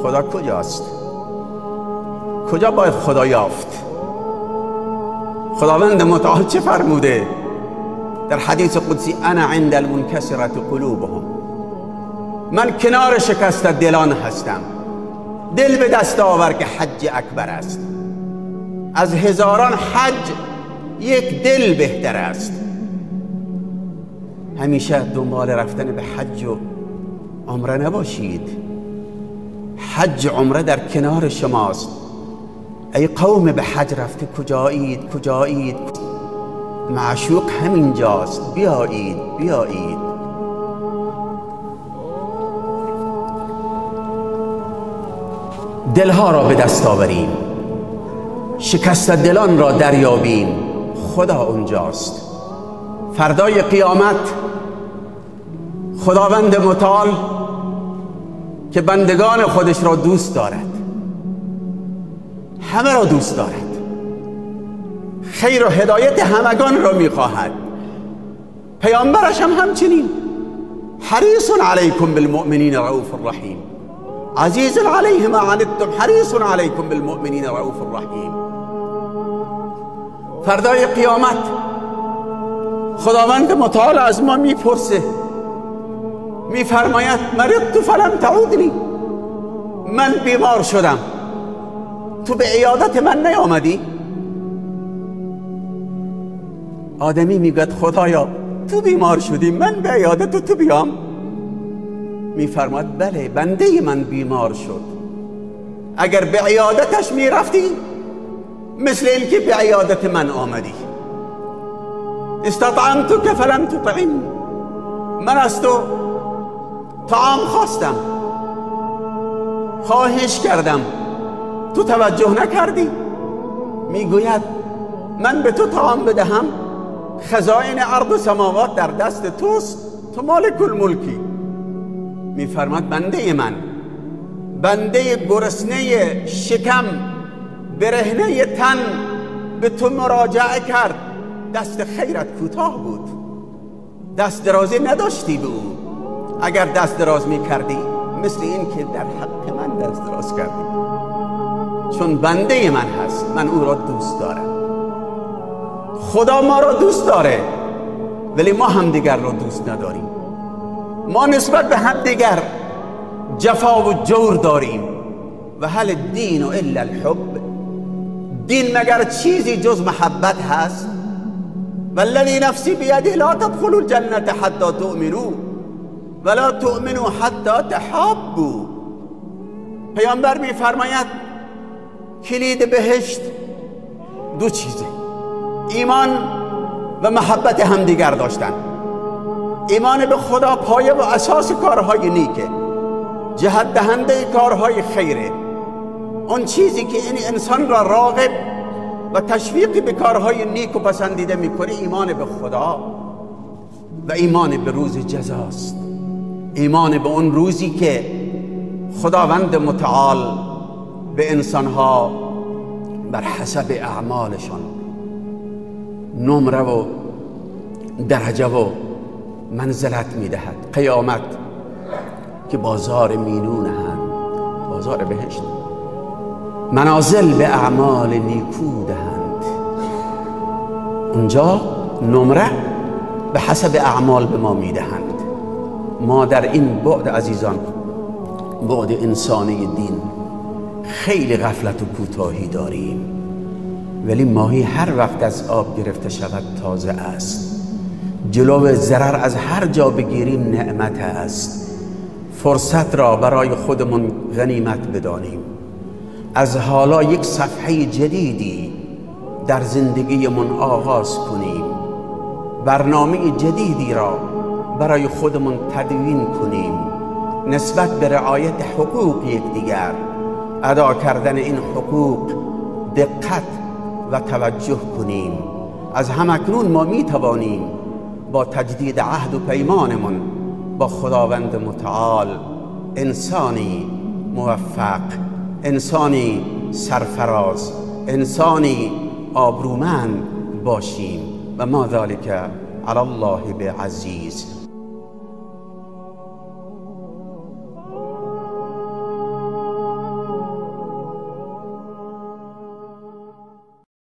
خدا کجاست؟ کجا باید خدا یافت؟ خداوند متعال چه فرموده در حدیث قدسی؟ انا عند المنکسرة قلوبهم، من کنار شکست دلان هستم. دل به دست آور که حج اکبر است. از هزاران حج یک دل بهتر است. همیشه دنبال رفتن به حج و عمره نباشید. حج عمره در کنار شماست. ای قوم به حج رفته کجایید؟ کجایید؟ معشوق همینجاست، بیایید بیایید. دلها را به دست آوریم، شکست دلان را دریابیم. خدا اونجاست. فردای قیامت خداوند متعال که بندگان خودش را دوست دارد، همه را دوست دارد، خیر و هدایت همگان را میخواهد. پیامبرش هم همچنین، حریص علیکم بالمؤمنین رؤوف رحیم، عزیز علیه ما عنتم حریص علیکم بالمؤمنین رؤوف رحیم. فردای قیامت خداوند متعال از ما میپرسه، میفرماید مرضت فلم تعودنی، من بیمار شدم، تو به عیادت من نیامدی؟ آدمی میگوید خدایا تو بیمار شدی، من به عیادت تو بیام؟ میفرماد بله، بنده من بیمار شد، اگر به عیادتش میرفتی مثل اینکه به عیادت من آمدی. استطعمتک فلم تطعمنی، من از تو طعام خواستم، خواهش کردم، تو توجه نکردی. میگوید من به تو طعام بدهم، خزائن ارض و سماوات در دست توست، تو مالک الملکی. میفرماد بنده من، بنده گرسنه شکم برهنه تن به تو مراجعه کرد، دست خیرت کوتاه بود، دست درازی نداشتی به او. اگر دست دراز میکردی مثل این که در حق من دست دراز کردی، چون بنده من هست، من او را دوست دارم. خدا ما را دوست داره، ولی ما هم دیگر را دوست نداریم. ما نسبت به هم دیگر جفا و جور داریم. و هل الدین الا الحب، دین مگر چیزی جز محبت هست؟ والذی نفسی بیده لا تدخلوا الجنة حتی تؤمنوا ولا تؤمنوا حتی تحابوا. پیامبر میفرماید کلید بهشت دو چیزه، ایمان و محبت همدیگر داشتن. ایمان به خدا پایه و اساس کارهای نیکه، جهت دهنده کارهای خیره. اون چیزی که این انسان را راغب و تشویقی به کارهای نیک و پسندیده میکنه ایمان به خدا و ایمان به روز جزاست، ایمان به اون روزی که خداوند متعال به انسانها بر حسب اعمالشان نمره و درجه و منزلت میدهد. قیامت که بازار مینون هم، بازار بهشت، منازل به اعمال نیکو دهند. اونجا نمره به حسب اعمال به ما میدهند. ما در این بعد عزیزان، بعد انسانی دین، خیلی غفلت و کوتاهی داریم، ولی ماهی هر وقت از آب گرفته شود تازه است. جلو ضرر از هر جا بگیریم نعمت است. فرصت را برای خودمون غنیمت بدانیم. از حالا یک صفحه جدیدی در زندگیمون آغاز کنیم، برنامه جدیدی را برای خودمون تدوین کنیم نسبت به رعایت حقوق یکدیگر، ادا کردن این حقوق دقت و توجه کنیم. از همکنون ما می توانیم با تجدید عهد و پیمانمون با خداوند متعال انسانی موفق، انسانی سرفراز، انسانی آبرومند باشیم. و ما ذلك علی الله بعزیز.